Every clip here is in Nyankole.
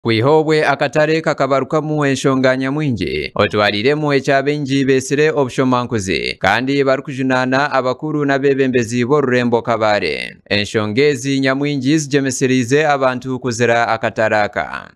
Kwiha obwe akatare kakabarukamu enshonga nyamwingi otwariiremu ekya baingi beetsire obushomankuzi kandi barikujunaana abakuru n'abeebembezi b'orurembo Kabale. Enshonga ezi nyamwingi zigyemeseriize abantu kuzira akatare aka.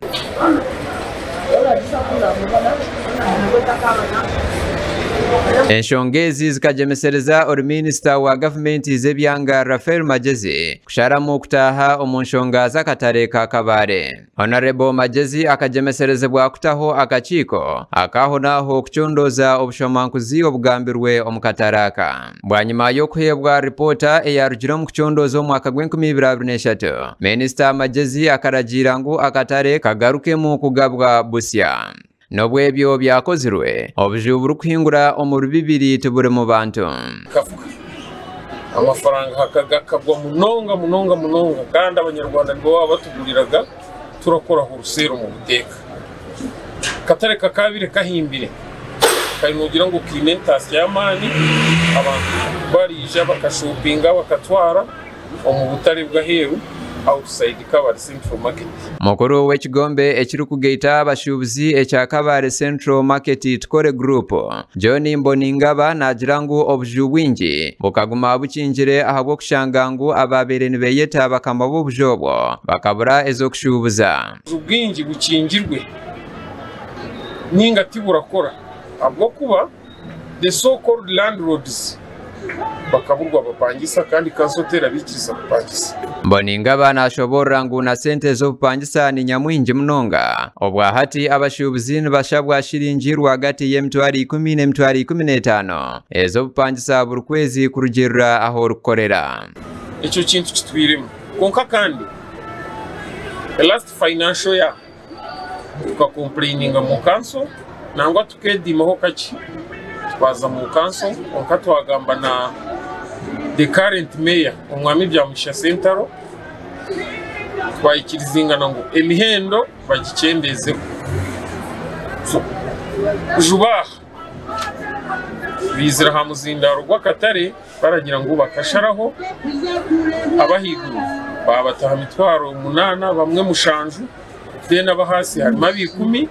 Enshonga ezi zikagyemesereza ori minisita wa gavumenti z'ebyanga Raphael Magyezi kusharamu kutaaha omu nshonga z'akatare ka Kabale. Honarebo Magyezi akagyemeserezibwa kutaho akakiiko ak'ahonaaho kucondooza obushomankuzi obugambirwe omu katare aka. Bwanyima y'okuheebwa ripoota eyarugire omu kucondooza omu mwaka gw'e2023, Minisita Magyezi akaragiira ngu akatare kagarukemu kugabwa busya. N'obu ebyo byakozirwe, obuju burikuhingura omuri bibiri tiburimu bantu. Kafuka amafaranga gakagwa munonga munonga munonga kandi Abanyarwanda nibo baba batuguriraga turakora wholesale omu buteeka. Akatare kakabire kahimbire kari nogira ngu kiine entaasya y'amaani, abantu bariija bakashopinga bakatwara omu butare bw'aheeru outside Kabale Central Market. Mukuru w'ekigombe ekirikugaita abashuubuzi ekya Kabale Central Market Tukore Group, John Mboningaba naagira ngu obuju bwingi bukaguma bukingire ahabw'okushanga ngu abaabaire nibeyeta bakama b'obuju obwo bakabura ez'okushuubuza. Obuju bwingi bukingirwe ninga tiburakora ahabw'okuba the so called landlords bakaburwa abapangisa kandi kanso terabikiriza kupangisa. Mboningaba nashoboorora ngu na sente z'obupangisa ni nyamwingi munonga. Obwa hati abashuubuzi nibashabwa shiringi rwagati y'emitwaro 10 n'emitwaro 15 ez'obupangisa buri kwezi kurugiirira ahu orikukorera. Ekyo kintu kitwiremu kwonka kandi the last financial year tukacomplaininga mu council, nangwa tukedimaho kakye twaza mu council, kwonka twagamba na the current mayor, Omwami Byamugisha Sentaro, twayikirizingana ngu emihendo bagikyendezeho. So juba aha bizire aha muzindaro gw'akatare baragira ngu bakasharaho abahaiguru babataha 800,000, bamwe 7, then abahaasi harimu ab'ikumi,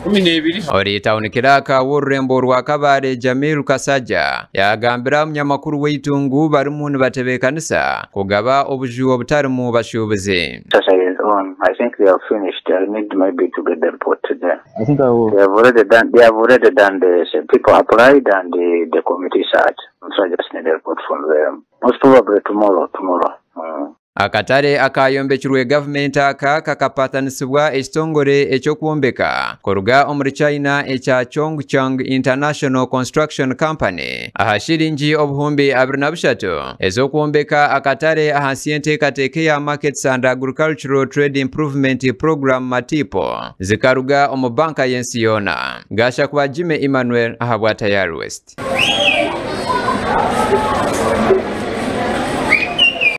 12. Ori town clerk w'orurembo rwa Kabale, Jamil Kasaja, yagambira omunyamakuru waitu ngu barimu nibatebeekanisa kugaba obuju obutarimu bashuubuzi. Exercise is on. I think they have finished. I need maybe to get the report today. I think I will. They have already done. They have already done the people applied and the committee sat. So I just need a report from them. Most probably tomorrow. Tomorrow. Akatare akayombekirwe gavumenti aka kakapatanisibwa ekitongore eky'okwombeka kuruga omuri China ekya Chongqing International Construction Company aha shiringi 23,000 ez'okwombeka akatare ahansi y'enteekateeka ya Markets and Agricultural Trade Improvement Program MATIP zikaruga omu banka y'ensi yoona. Gashakuba Jimmy Emmanuel ahabwa Tayari West.